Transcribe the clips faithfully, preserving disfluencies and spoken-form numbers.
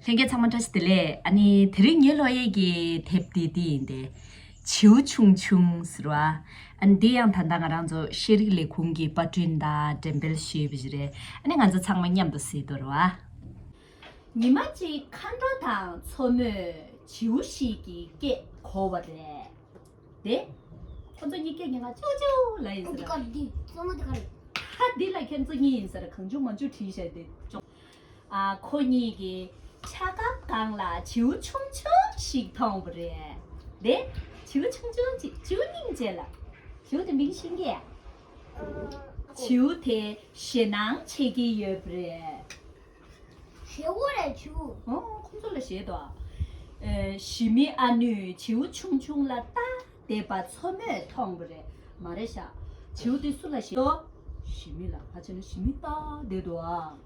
ལྷན་རྒྱས་ཚང་མ་བཀྲ་ཤིས་བདེ་ལེགས། ཨ་ནི་དེ་རིང་ངའི་ཀློག་ཡས་ཀྱི་དེབ་དེ་འདི་ཡིན་ཏེ། བྱིའུ་ཆུང་ཆུང་ཟེར་བ། ཨ་ནི་འདི་ཡང་ད་ལྟ་ང་རང་ཚོ་ཤེས་རིག་ལས་ཁུངས་ཀྱི་པར་སྐྲུན་དང་འགྲེམས་སྤེལ་ཞུས་པ་ཞིག་རེད། ཨ་ནི་ང་ཚོ་ཚང་མ་མཉམ་དུ་གཟིགས་དོ་རེད་བ། ཉི་མ་གཅིག་མཁའ་འགྲོ་དང་མཚོ་མོས་བྱིའུ་ཞིག་གི་སྐད་གོ་བ་རེད། དེ། ཁོ་ཚོ་གཉིས་སྐད་ཀྱི་ང་ཅོ་ཅོ་ལ་ཡིན་ཟེར། འདི་ག་འདི་གཙང་མ་འདི་ག་རེད། ཧ། འདི་ལ་ཁྱེད་ཚོ་གཉིས་ཡིན་ཟེར། གང་བྱུང་མང་བྱུང་བྲིས་བཞག་དེ་ཅོ། ཨ། ཁོ་གཉིས་ཀྱིས་ཆ་སྒམ་སྒང་ལ་བྱིའུ་ཆུང་ཆུང་ཞིག་མཐོང་བ་རེད། དེ། བྱིའུ་ཆུང་ཆུང་ཅིག་བྱིའུ་སྙིང་རྗེ་ལ། བྱིའུ་དེ་མིང་ཤེས་ཀྱི། བྱིའུ་དེ་ཞེད་སྣང་བྱེད་ཀྱི་ཡོད་པ་རེད། ཞེད་པོ་རེད་བྱིའུ། ཨོ། ཁོང་ཚོ་ལ་ཞེད་དོ། ཨེ། ཞི་མི་ཨ་ནུས་བྱིའུ་ཆུང་ཆུང་ལ་ལྟ་བསྡད་པ་མཚོ་མོས་མཐོང་བ་རེད། མ་རེད་ཤག་བྱིའུ་དེ་སུ་ལ་ཞེད་དོ། ཞི་མི་ལ། ཕལ་ཆེར་ནི་ཞི་མི་ལྟ་བསྡད་འདུག་ཨ།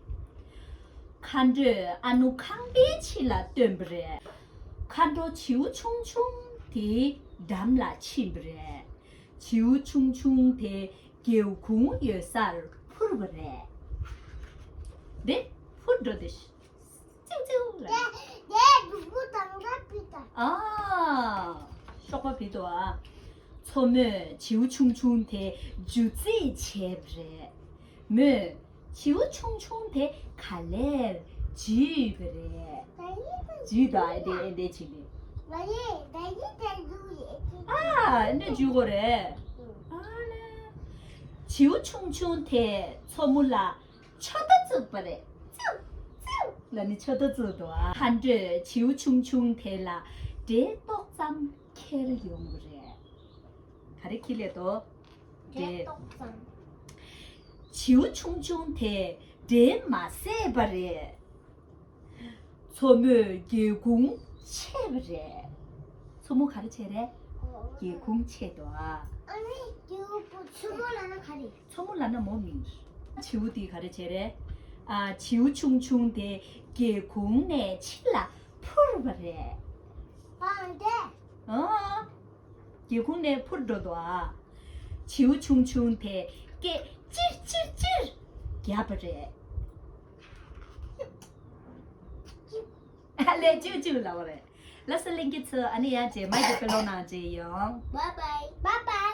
མཁའ་འགྲོས་ཨ་ནུ་ཁང་པའི་ཕྱི་ལ་བཏོན་པ་རེད། མཁའ་འགྲོ་བྱིའུ་ཆུང་ཆུང་དེའི་འགྲམ་ལ་ཕྱིན་པ་རེད། བྱིའུ་ཆུང་ཆུང་དེ་སྒེའུ་ཁུང་ཡོད་སར་འཕུར་བ་རེད། དེ་འཕུར་འགྲོ་དེ། ཙིའུ་ཙིའུ་ལ། དེ་དེ་སྡུག་པོ་དང་འདྲ་བི་ད། ཨ། གཤོག་པ་བི་དོ་ཨ། མཚོ་མོས་བྱིའུ་ཆུང་ཆུང་དེ་འཇུ་རྩིས་བྱས་པ་རེད། མོས་བྱིའུ་ཆུང་ཆུང་དེ་ག་ལེར་འཇུས་པ་རེད། འཇུས་དང་ཨེ་འདྲས་ཨེ་འདྲས་བྱས་ནས། ཨ། ཨེ་འདྲས་འཇུ་དགོས་རེད། ཨ་ལས། བྱིའུ་ཆུང་ཆུང་དེས་མཚོ་མོ་ལ་མཆུ་ཏོ་བཙུགས་པ་རེད། ཙིའུ་ཙིའུ་ལ་ནི་མཆུ་ཏོ་བཙུགས་འདུག་ཨ། མཁའ་འགྲོས་བྱིའུ་ཆུང་ཆུང་དེ་ལ་འདྲེ་ཏོག་ཙམ་ཁྱེར་ཡོང་བ་རེད། ག་རེ་ཁྱེར་སླེབས་འདུག་འདྲེ་ཏོག་ཙམ། བྱིའུ་ཆུང་ཆུང་དེས་འདྲེ་མ་བཟས་པ་རེད། མཚོ་མོས་སྒེའུ་ཁུང་ཕྱེས་པ་རེད། མཚོ་མོ་ག་རེ་བྱས་རེད། སྒེའུ་ཁུང་ཕྱེས་འདུག་ཨ། ཨ་ནི་སྒེའུ་ཁུང་མཚོ་མོ་ལབ་ན་ག་རེ། མཚོ་མོ་ལབ་ན་མོ་མིང་། བྱིའུ་དེ་ག་རེ་བྱས་རེད། ཨ། བྱིའུ་ཆུང་ཆུང་དེ་སྒེའུ་ཁུང་ནས་ཕྱི་ལ་འཕུར་བ་རེད། པང་དེ། ཨ། སྒེའུ་ཁུང་ནས་འཕུར་འགྲོ་འདུག་ཨ། བྱིའུ་ཆུང་ཆུང་དེས་སྐད་ཅིར་ཅིར་ཅིར་བརྒྱབ་པ་རེད། ཨ་ལས་ཅིའུ་ཅིའུ་ལབ་པ་རེད། ལགས་སོ་ལྷན་རྒྱས་ཚོ། ཨ་ནི་ཡང་རྗེས་མའི་གི་དཔེ་ཀློག་ནང་མཇལ་ཡོང་། Bye bye. Bye bye.